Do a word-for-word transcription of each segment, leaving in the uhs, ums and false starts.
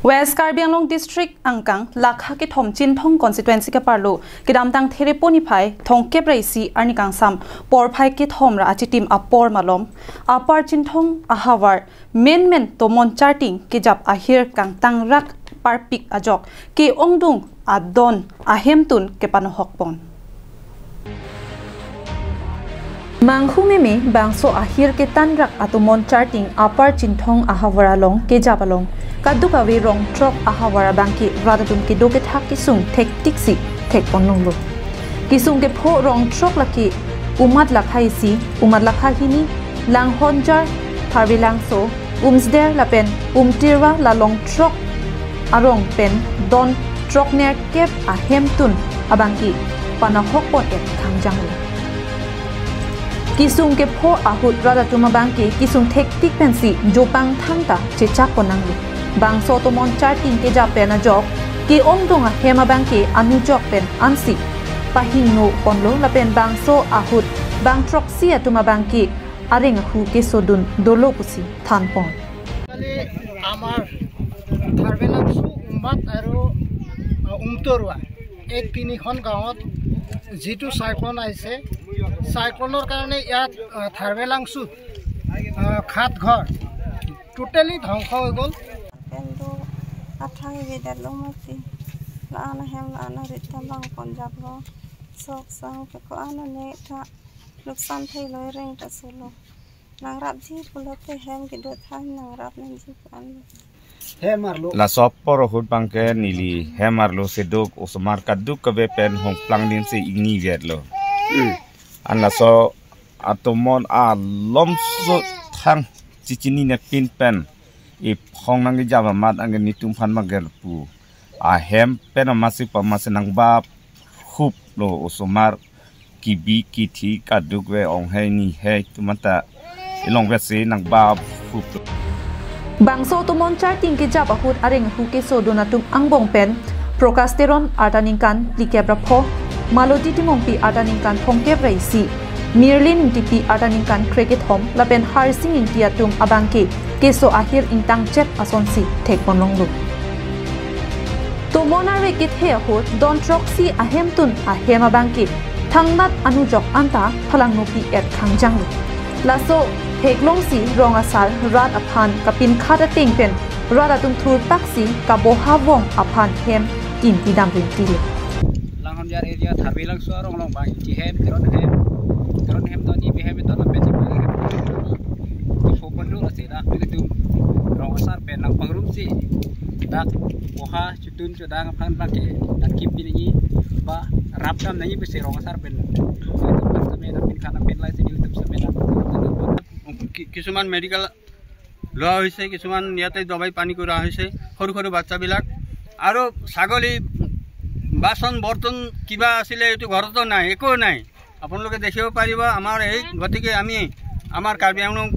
West Karbi Anglong District angkang lakha kethom Chinthong constituency ke-arlo kedamtang Therepo niphai thomkep ra isi arni kangsam porphai kethom ra achitim apor malom Upper Chinthong ahavar menmen Tomon Charting kejap ahir kangtangrak parpik ajok ke-ongdung adon ahemtun kepanohokpon. Manghu meme bangso ahir ketangrak aTomon Charting Upper Chinthong ahavar along kejap along kadokave rong throk ahavar abangke rat atum kedo kethak kesung thektiksi thekponlonglo. Kesung kepho rong throk lake Umat lakha isi, Umat lakha hini, Langhonjar, Tharvelangso, Umsder lapen Umtirwa la long throk arong pen don throknerkep ahemtun abangke panohokpon-et khangjanglo. Kesung kepho ahut rat atum abangke kesung thektik pensi jopang thangta chechakpon nanglo. Bangso Tomon Charting kejap pen ajok ke-ongdung ahem abangke anujok pen ansi pahingnoponlo lapen bangso ahut bang throksi atum abangke areng ahu kesodun dolo pusi thanpon. আজিকালি আমাৰ থাৰ্ভেলাংচু, উমাত আৰু, আ, উমটৰুৱা এই তিনিখন গাঁৱত যিটো চাইক্লন আহিছে, চাইক্লনৰ কাৰণে ইয়াত, আ, থাৰ্ভেলাংচু, আ, সাত ঘৰ টোটেলি ধ্বংস হৈ গ'ল। Pen do athang ivedet lo mati. La-an ahem la-an arit ta bang ponjaplo. Sok sang peko an ane ta luksan theilo, ereng ta solo. Nangrapji pulote hem kedo than nangrap nangji pu-an. Hem arlo. Laso apor ahut abangke neli hem arlo seduk osomar kadokave pen hongplang din si ingnivetlo. Hmm. An laso aTomon alomso thang chichinine pin pen iphong nangkejap amat anke netum aphan mager pu ahem pen amatsi pa amatsi nangbap huplo osomar kibi kithi kadokave onghei nihei atum anta ilongvesi nangbap huplo. Bangso Tomon Charting kejap ahut areng ahu kesodun atum angbong pen Prakash Teron arta ningkan phlikep ra pho, Maloti Timungpi arta ningkan thomkep ra isi, Mirlin Ingtipi arta ningkan krekethom lapen Harsing Ingti atum abangke keso ahir ingtangchet asonsi thekponlonglo. Tomon arve kethe ahut don throksi ahemtun ahem abangke thangnat anujok anta phalangnopi-et khangjanglo. Laso theklongsi rong asar rat aphan kapinkhat ateng pen rat atum thurpaksi kaboha vong aphan hem kinti dam ringtilo. Langhonjar area Tharvelangso arong along bang isi hem, Teron hem, Teron hem don, ipi hem don, ape si bang hem. Ipo pon lo lasi dak ilitum rong asar pen nangpangrumsi dak boha chotun chodang aphan abangke nangkip nangji ba rap dam nangji pusi rong asar pen ilitum same nangpinkhat nangpinlai si ilitum same nang. কি-, কিছুমান মেডিকেল লোৱা হৈছে, কিছুমান ইয়াতে দবাই পানী কৰা হৈছে, সৰু সৰু বাচ্চাবিলাক। আৰু ছাগলী, বাচন বৰ্তন কিবা আছিলে, এইটো ঘৰতো নাই, একো নাই। আপোনালোকে দেখিব পাৰিব আমাৰ এই, গতিকে আমি আমাৰ কাৰ্বি আংলং,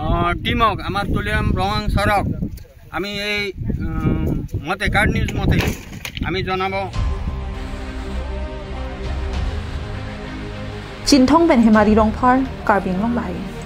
আহ, টিমক, আমাৰ তুলিৰাম ৰঙাং ছাৰক আমি এই, উম, মতে, কাৰ্ড নিউজ মতে আমি জনাব। Chinthong pen Hemari Rongphar, Karbi Anglong Live.